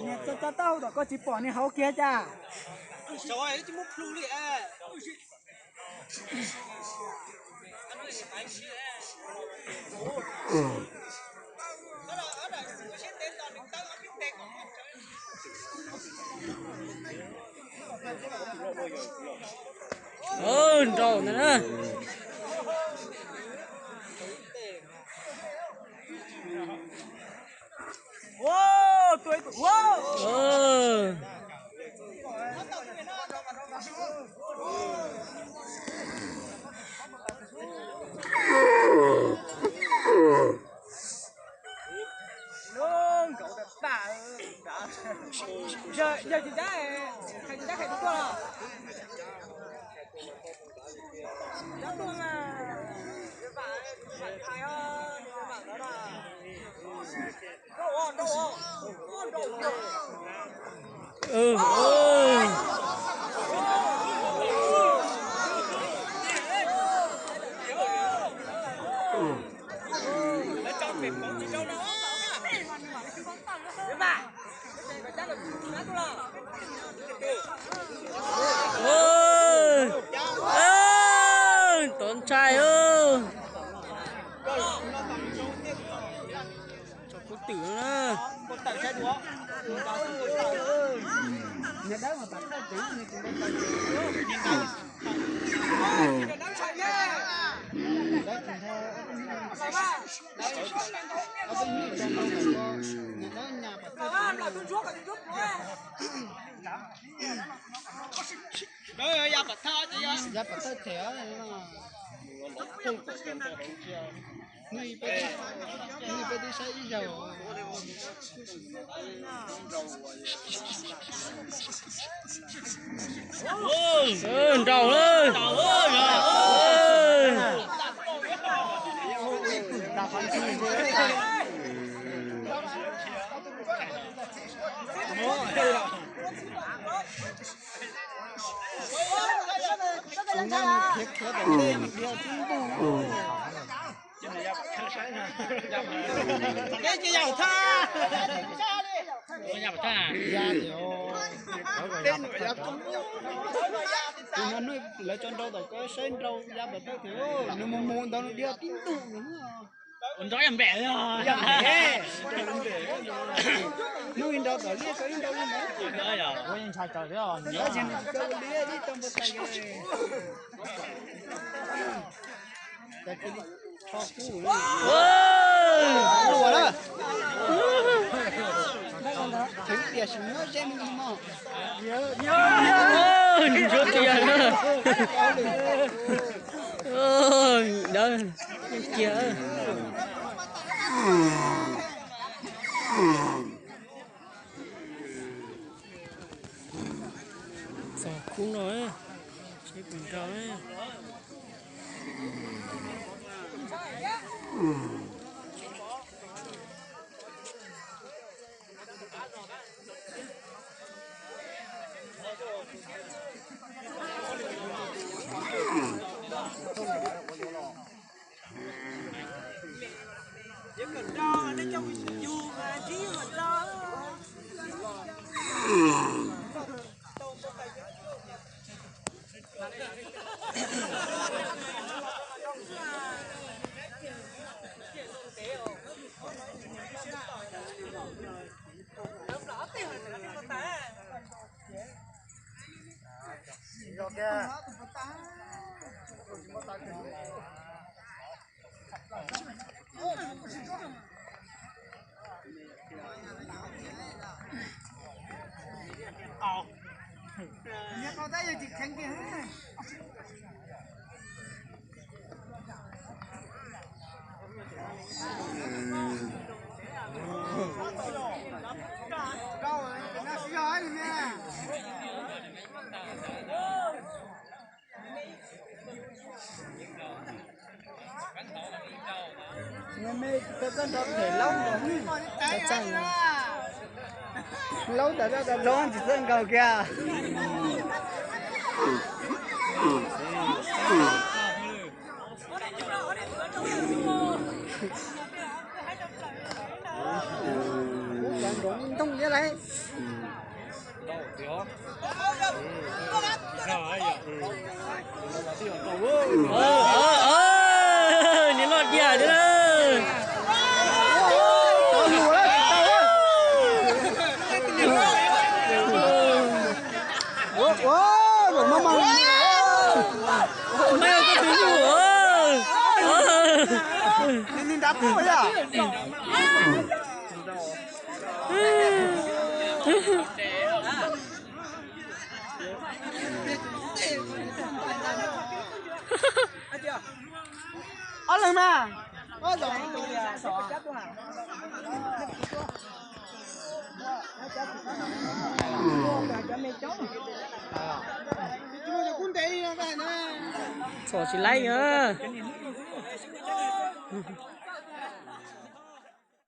Niag tso tso taub hau tom koj tsis pom niag hauv kiag cas. Nraus ntag na. Yog tsis dab, hais tsis dab hais tus tuaj los. Dab tuaj mas, vam hais os, vam lawv na. Tov ntshai. Tso kub twm na. Ya pov thawj them, hnub ib peb twb saib ib zaug. Nraus lawm. Lawv tso nrau tom ko saib nrau ya pov thawj them, nws mus mus ntawd nws dhia tib ntus. Ua nrau ib npem, hnub ib nrau tom liaj, ib nrau li ntawd. Ua ntshai tsawv thiab, tab sis nws tsis tau ua liaj ib tau npau taws. Tso kub. Luam na. Theem tias sim nyob ze me ntsis mog. Ntsuab tiag na. Dawb kiag. Txog kub no, seb puas nrau. Laub tas zaj tas zog tsis txawj nkaug kiag. Ntoo thiab lauj. Niag loj diam thiab na. Nws nrad pub yom. Ob leeg na. Txhom tsis laib.